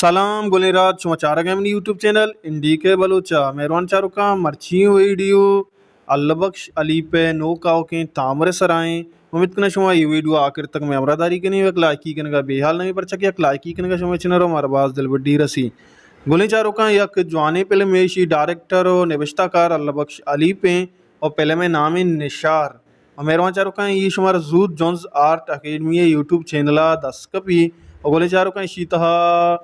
سلام گلیں راج، شما چارگ ءَ منی یوٹیوب چینل این ڈی کے بلوچ ءَ۔ مہروان چاروکاں، مرچی ویڈیو اللہ بخش حلیپ ءِ نوک آؤکیں تامر ءِ سرا ایں۔ امیت کناں شما اے ویڈیو آخر تک مئے ہمراہ داری کنیں، یک لائکی کنگ ءَ بے حال نہ بیں، پرچا کہ یک لائکی کنگ ءَ شمئے چنل ءَ مارا باز دلبڈی رسی۔ گلیں چاروکاں، یک جوانیں فلم، ایشی ڈائریکٹر و نبشتہ کار اللہ بخش حلیپ ایں و فلم ءِ نام ایں نشار۔ و مہروان چاروکاں، اے شمارا زوت جونز آرٹ اکیڈمی ءِ یوٹیوب چینل ءَ دست کپی۔ و گلیں چاروکاں، ایشی تہا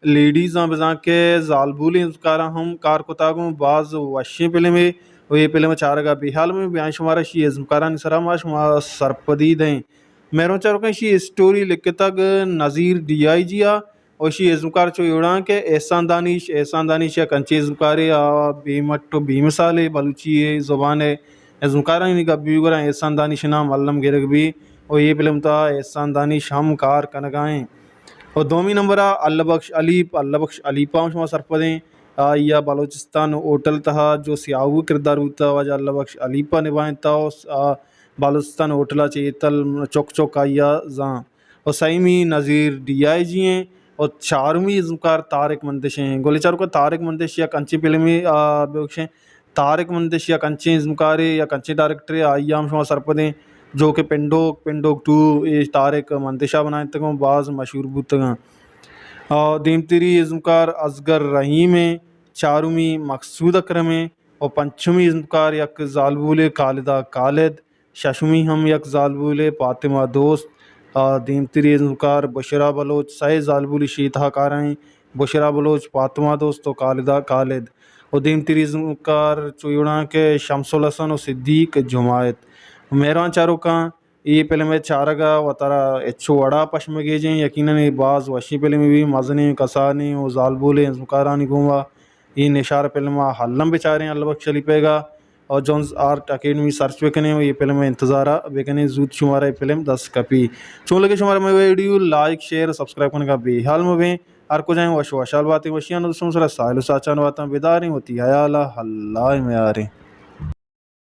لیڈیزاں بزاں کہ زالبولیں ازمکاراں ہم کار کتگ اوں، باز وشیں فلمے و اے فلم چارگ ءَ بے حال مہ بیں۔ بیایں شمارا ایشی ازمکارانی سرا ما شما سرپدی دئیں۔ مہروان چاروکاں، ایشی اسٹوری لکتگ نذیر ڈی آئی جی ءَ و ایشی ازمکار چو اے وڑاں کہ احسان دانش، احسان دانش یک انچیں ازمکارے آ بے مٹ و بے مثالے بلوچی زبان ءِ ازمکارانی گپ بی گڑا احسان دانش ءِ نام الم گرگ بی و اے فلم تہا احسان دانش ہم کار کنگا ایں۔ و دومی نمبر ءَ اللہ بخش حلیپ، اللہ بخش حلیپ ءَ ہم شما سرپدیں۔ آئی ءَ بلوچستان ہوٹل تہا جو سیاہو کردار بوتا، واجہ اللہ بخش حلیپ ءَ نبھائینتا و س-، آ، بلوچستان ہوٹل ءَ چہ ایتل چک چک آئی ءَ زان۔ و سیمی نذیر ڈی آئی جی ایں و چارمی ازمکار طارق مندش ایں۔ گلیں چاروکاں، طارق مندش یک انچیں فلمے، آ، بکشیں طارق مندش یک انچیں ازمکارے، یک انچیں ڈائریکٹرے، آئی ءَ ہم شما سرپدیں جو کہ پنڈوک، پنڈوک ٹو، اے طارق مندش ءَ بنائینتگ اوں، باز مشہور بوتگ اَں۔ آ، دیمتری ازمکار اصغر رحیم ایں، چارمی مقصود اکرم ایں و پنچمی ازمکار یک زالبولے خالدہ خالد، ششمی ہم یک زالبولے فاطمہ دوست، آ، دیمتری ازمکار بشرا بلوچ، سئے زالبول ایشی تہا کارائیں، بشرا بلوچ، فاطمہ دوست و خالدہ خالد۔ و دیمتری ازمکار چو اے وڑاں کہ شمس الحسن و صدیق جماعت۔ مہروان چاروکاں، اے فلم ءِ چارگ ءَ وتارا ہچو وڑا پشمگیجیں، یقیناً اے باز وشیں فلمے بی، مزنیں کسانیں و زالبولیں ازمکارانی گوما اے نشار فلم ءَ الم بچاریں اللہ بخش حلیپ ءِ گا۔ و جونز آرٹ اکیڈمی سرچ بکنیں و اے فلم ءِ انتظار ءَ بکنیں، زوت شمارا اے فلم دست کپی۔ چون لگے شمارا مئے ویڈیو، لائک، شیئر، سبسکرائب کنگا بے حال مہ بیں۔ ہر کجائیں وش وشحال باتیں، وشیانی دوستاں سرا ساہیل و ساچان باتاں، بداریں وتی حیال ءَ، اللہ ءِ میاریں۔